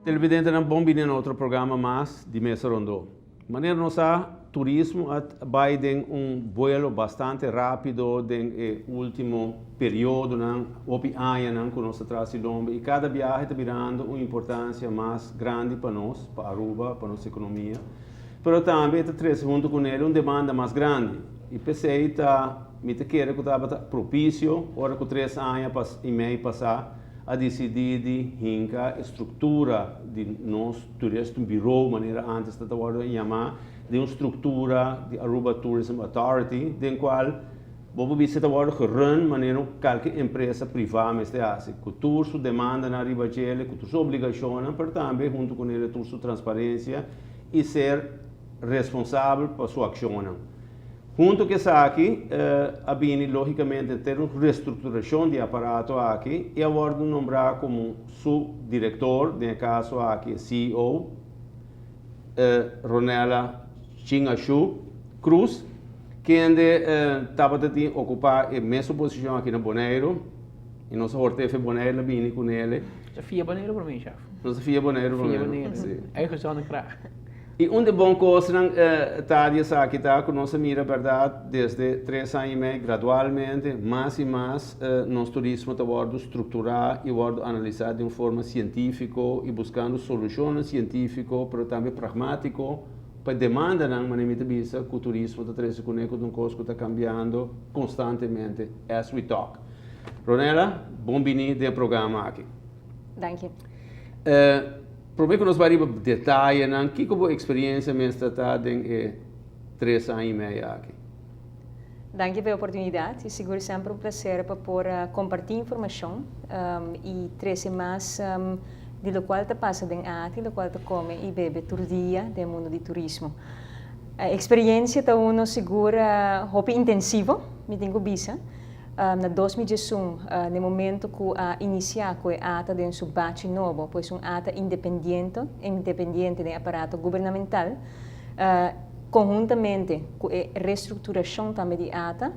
Televidentenan, bon bini na otro programa mas di Mesa Rondó. Manera nos sa, turismo a bai den un vuelo bastante rápido den e último periodonan, hopi añanan ku nos ta tras di lomba i kada biahe ta birando un importansia mas grandi pa nos, pa Aruba, pa nos ekonomia. Pero tambe e ta trese huntu kuné un demanda mas grandi i p'esei ta mi ta kere ku tabata propisio ora ku 3 aña i mei pasá a disidí di hinka e struktura di nos Tourist Bureau, manera antes tabata wòrdu yamá, di un struktura di Aruba Tourism Authority, den kual bo por bisa ta wòrdu gerun manera kualke empresa privá mester hasi, ku tur su demandanan riba djele, ku tur su obligashonnan, pero tambe huntu kuné tur su transparensia i ser responsabel pa su akshonnan. Huntu ku esaki a bini lógikamente ter un restrukturashon di aparato aki i a wòrdu nombrá komo su direktor, den e kaso aki CEO, Ronella Chingashu Cruz, kende tabata tin okupá e mesun posishon aki na Boneiru i nos a hòrt'é fe Boneiru a bini kuné. Via Boneiru promé, chef. Nos a via Boneiru promé. Via Boneiru. Uitgezonden graag. I un di bon kosnan ta di esaki ta ku nos a mira bèrdat desde 3 aña i mei gradualmente mas i mas nos turismo ta wòrdu strukturá i wòrdu analisá di un forma sientífiko i buskando solushonnan sientífiko pero tambe pragmátiko pa demandanan, manera mi ta bisa, ku turismo ta trese kuné, ku ta un kos ku ta kambiando konstantemente as we talk. Ronella, bon bini den e programa aki. Danki. Promé ku nos bai riba detayenan, kiko bo eksperensia mester ta den e 3 aña i mei aki? Danki pa e oportunidat. I sigur semper un plaser pa por kompartí informashon i trese mas di lokual ta pasa den ATI, lokual ta kome i bebe tur dia den mundu di turismo. Eksperensia ta uno sigur hopi intensivo, mi tin ku bisa. Na 2011, na e momento ku a inisiá ku e ATA den su bachi nobo, pues un ATA independiente, independiente den aparato gubernamental, konhuntamente ku e restrukturashon tambe di ATA,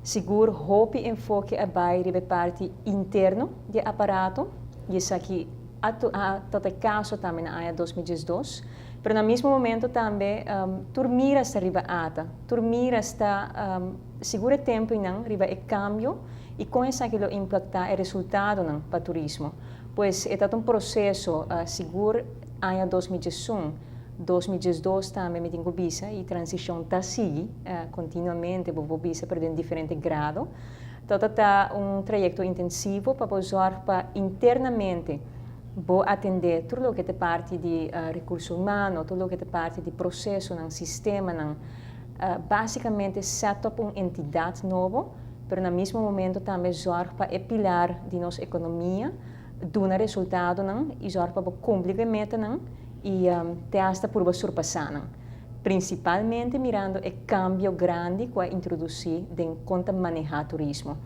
sigur hopi enfoke a bai riba e parti interno di e aparato, i esaki a ta e kaso tambe na aña 2012, pero na mismo momento tambe tur mira sta riba ATA, tur mira sta. Sigur e tempunan riba e kambio i kon esaki lo impaktá e resultadonan pa turismo. Pues e ta un proseso sigur aña 2011, 2012 tambe mi tin ku bisa i transishon ta sigui kontinuamente, bo por bisa, pero den diferente grado. Ta un trayekto intensivo pa bo zòrg pa internamente bo atendé tur loke ta parti di rekurso humano, tur loke ta parti di prosesonan, sistemanan, básikamente set up un entidat nobo, pero na mismo momento tambe zòrg pa e pilar di nos ekonomia duna resultadonan i zòrg pa bo kumpli ku e metanan i te asta purba surpasá nan. Prinsipalmente mirando e kambio grandi ku a introdusí den kon ta manehá turismo.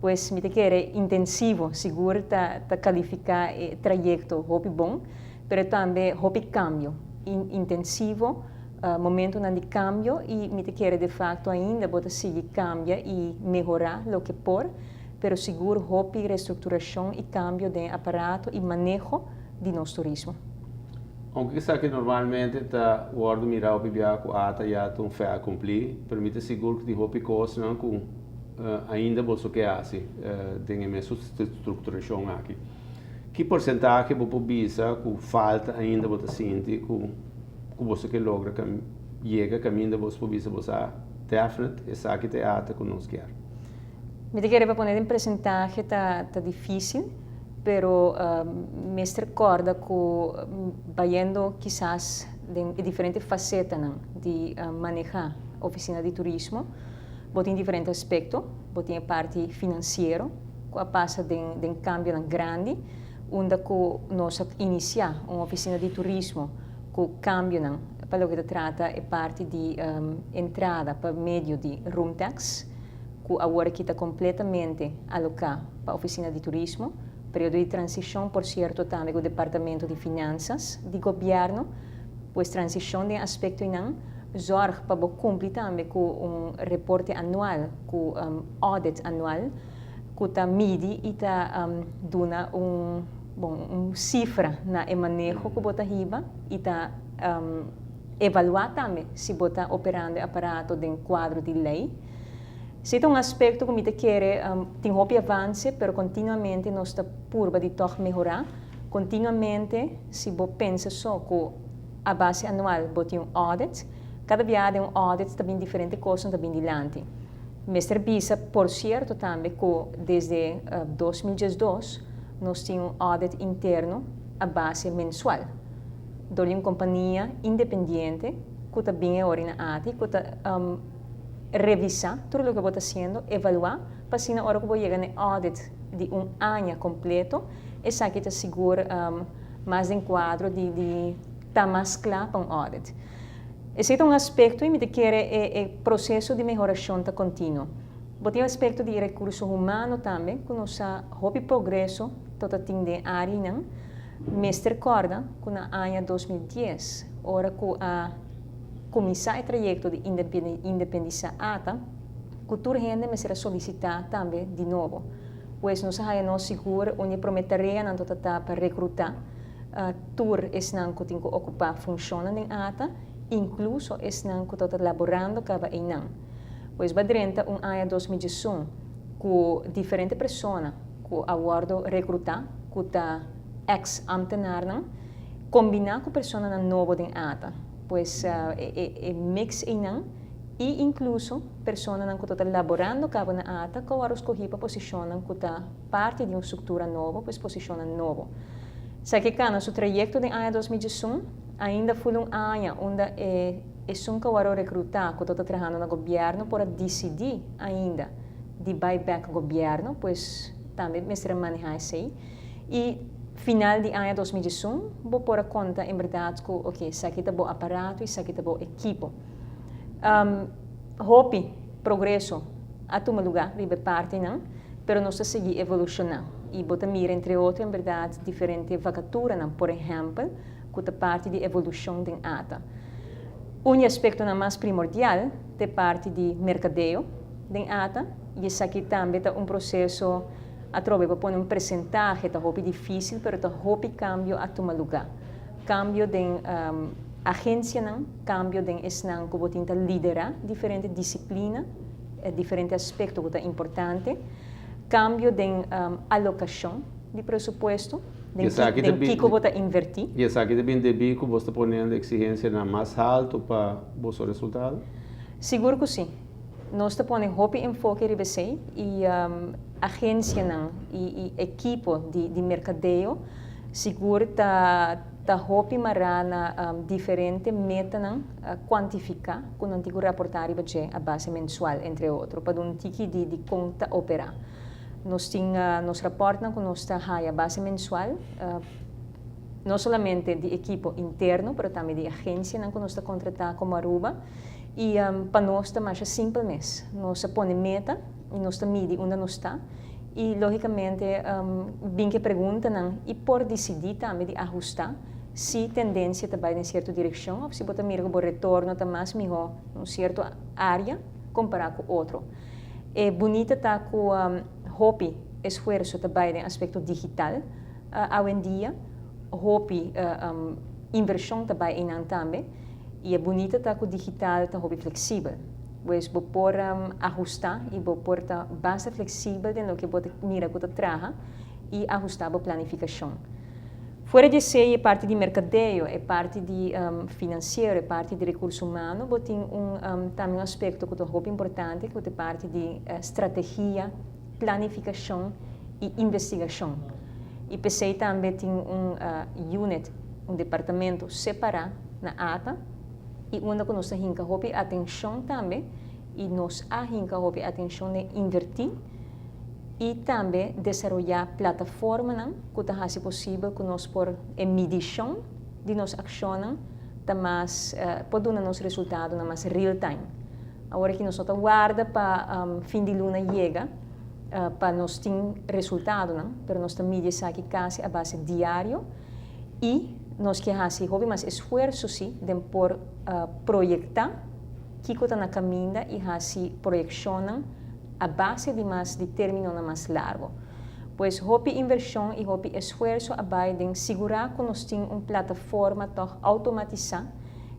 Pues mi ta kere intensivo, sigur ta kalifiká e trayekto hopi bon, pero tambe hopi kambio intensivo, momentonan di kambio, i mi ta kere de facto ainda bo ta sigui kambia i mehorá loke por, pero sigur hopi restrukturashon i kambio den aparato i maneho di nos turismo. Aunke esaki normalmente ta wòrdu mirá hopi bia ku ATA ya ta un fait accompli, pero mi ta sigur ku tin hopi kosnan ku ainda boso ke hasi den e mesun strukturashon aki. Ki porsentahe bo por bisa ku falta ainda, bo ta sinti ku boso ke logra yega kaminda boso por bisa boso a definite esaki ta e ATA ku nos kier? Mi ta kere pa pone den porsentahe ta difísil, pero mester kòrda ku bayendo kisas den e diferente fasetanan di manehá ofisina di turismo, bo tin diferente aspekto. Bo tin e parti finansiero ku a pasa den kambionan grandi, unda ku nos a inisiá un ofisina di turismo ku kambionan pa loke ta trata e parti di entrada pa medio di room tax, ku awor aki ta kompletamente aloká pa ofisina di turismo. Periodo di transishon, por sierto, tambe ku Departamento di Finansas di gobièrnu, pues transishon den aspektonan, zòrg pa bo kumpli tambe ku un reporte anual, ku audit anual, ku ta midi i ta duna un. Bon, un sifra na e maneho ku bo ta hiba i ta evaluá tambe si bo ta operando e aparato den kuadro di lei. Si ta un aspekto ku mi ta kere tin hopi avanse, pero kontinuamente nos ta purba di tòg mehorá. Kontinuamente si bo pensa so ku a base anual bo tin un audit, kada biaha den un audit ta bin diferente kosnan ta bin dilanti. Mester bisa por sierto tambe ku desde 2012 nos tin un audit interno a base mensual dor di un kompania independiente ku ta bin e ora na ati ku ta revisá tur loke bo ta hasiendo, evaluá pa asina ora ku bo yega na e audit di un aña kompleto esaki ta sigur mas den kuadro di ta mas kla pa un audit. Esei ta un aspekto i mi ta kere e proseso di mehorashon ta kontinuo. Bo tin aspekto di rekurso humano tambe ku nos sa hopi progreso ta ta tin den áreanan. Mester kòrda ku na aña 2010 ora ku a kuminsá e trayekto di independisá ata ku tur hende mester a solisitá tambe di nobo. Pues nos a haya nos sigur un di e promé tareanan ta ta pa rekrutá tur esnan ku tin ku okupá funshonnan den ata, inkluso esnan ku ta ta laborando kaba einan. Pues ba drenta un aña 2011 ku diferente persona ku a wòrdu rekrutá ku ta eks ámtenarnan kombiná ku personanan nobo den ata. Pues e mix einan i inkluso personanan ku ta ta laborando kaba na ata ku a wòrdu skohí pa posishonnan ku ta parti di un struktura nobo, pues posishonnan nobo. Sa ke kana su trayekto den aña 2011, ainda ful un aña unda e esun ku a wòrdu rekrutá ku ta ta trahando na gobièrnu por a disidí ainda di bai bèk gobièrnu, pues tambe mester a manehá esei. I final di aña 2011 bo por a konta en bèrdat ku oke esaki ta bo aparato i esaki ta bo ekipo. Hopi progreso a tuma lugá riba e partinan, pero nos ta sigui evolushoná i bo ta mira entre otro en bèrdat diferente vakaturanan, por ehèmpel, ku ta parti di evolushon den ata. Un di aspektonan mas primordial ta e parti di merkadeo den ata i esaki tambe ta un proseso atrobe pa pone un presentahe ta hopi difísil pero ta hopi kambio a tuma lugá. Kambio den agensianan, kambio den esnan ku bo tin ta liderá diferente disiplina, diferente aspekto ku ta importante, kambio den alokashon di presupuesto, den kiko bo ta invertí. I esaki ta bin debí ku bo ta poniendo eksigensianan mas haltu pa boso resultado? Sigur ku sí. Nos ta pone hopi enfoke riba esei i agensianan i ekipo di merkadeo sigur ta hopi mará na diferente metanan kuantifiká ku nan tin ku raportá riba dje a base mensual, entre otro, pa duna un tiki di kon ta operá. Nos tin nos rapòrtnan ku nos ta haya a base mensual, no solamente di ekipo interno, pero tambe di agensianan ku nos ta kontratá komo Aruba. I pa nos ta masha simpel mes. Nos a pone meta i nos ta midi unda nos ta. I lógikamente bin ku e preguntanan i por disidí tambe di ahustá si tendensia ta bai den sierto direkshon òf si bo ta mira ku bo retorno ta mas mihó den un sierto área kompará ku otro. E bunita ta ku hopi esfuerso ta bai den aspekto digital awendia, hopi invershon ta bai einan tambe. I e bunita ta ku digital ta hopi fleksibel. Pues bo por ahustá i bo por ta basta fleksibel den loke bo ta mira ku ta traha i ahustá bo planifikashon. Fuera di esei e parti di merkadeo, e parti di finansiero, e parti di rekurso humano bo tin un tambe un aspekto ku ta hopi importante ku ta e parti di strategia, planifikashon i investigashon. I p'esei tambe tin un unit, un departamento separá na ata i unda ku nos ta hinka hopi atenshon tambe i nos a hinka hopi atenshon den invertí i tambe desaroyá plataformanan ku ta hasi posibel ku nos por e midishon di nos akshonnan ta mas por duna nos resultadonan mas real time. Awor aki nos no ta warda pa fin di luna yega pa nos tin resultadonan, pero nos ta midi esaki kasi a base diario i nos ke hasi hopi mas esfuerso si den por proyektá kiko ta na kaminda i hasi proyekshonnan a base di mas di términonan mas largo. Pues hopi inversion y hopi esfuerso a bay den sigura cu nos tin un plataforma toch automatisa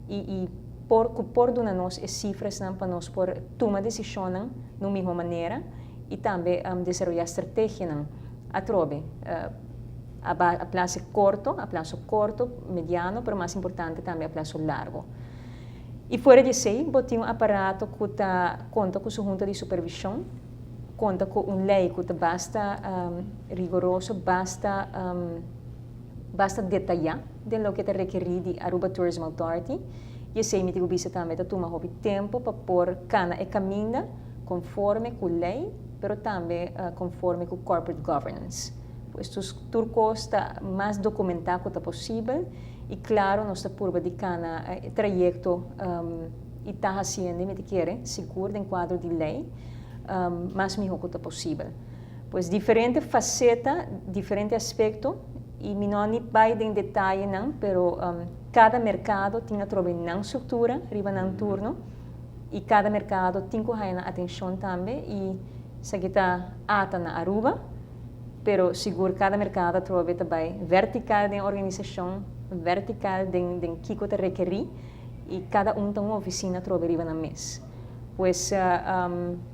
y por cu por duna nos e cifrasnan pa nos por tuma decisionnan na un miho manera y tambe desaroya strategianan atrobe a plazo corto, a plazo corto, mediano, pero mas importante tambe a plazo largo. Y fuera di esey bo tin un aparato cu ta conta cu su hunta di supervision, conta cu un ley cu ta basta rigoroso, basta basta detaya den loke ta rekeri di Aruba Tourism Authority y esey mi tin cu bisa tambe ta tuma hopi tempo pa por cana e caminda conforme cu ley pero tambe conforme cu corporate governance. Pues tur cos ta mas documenta cu ta posibel y claro nos ta purba di cana e trayecto y ta haciende mi ta kere sigur den cuadro di ley mas miho cu ta posibel. Pues diferente faceta, diferente aspecto y mi no ni bay den detayenan pero cada mercado tin atrobe nan structura riba nan turno y cada mercado tin cu haya nan atencion tambe y esaki ta ata na Aruba pero sigur cada mercado atrobe ta bay vertical den organisacion, vertical den kico ta rekeri y cada un ta un oficina atrobe riba nan mes. Pues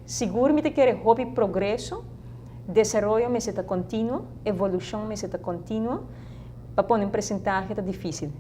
sigur mi ta kere hopi progreso, desaroyo mester ta continuo, evolucion mester ta continuo, pa pone un presentahe ta dificil.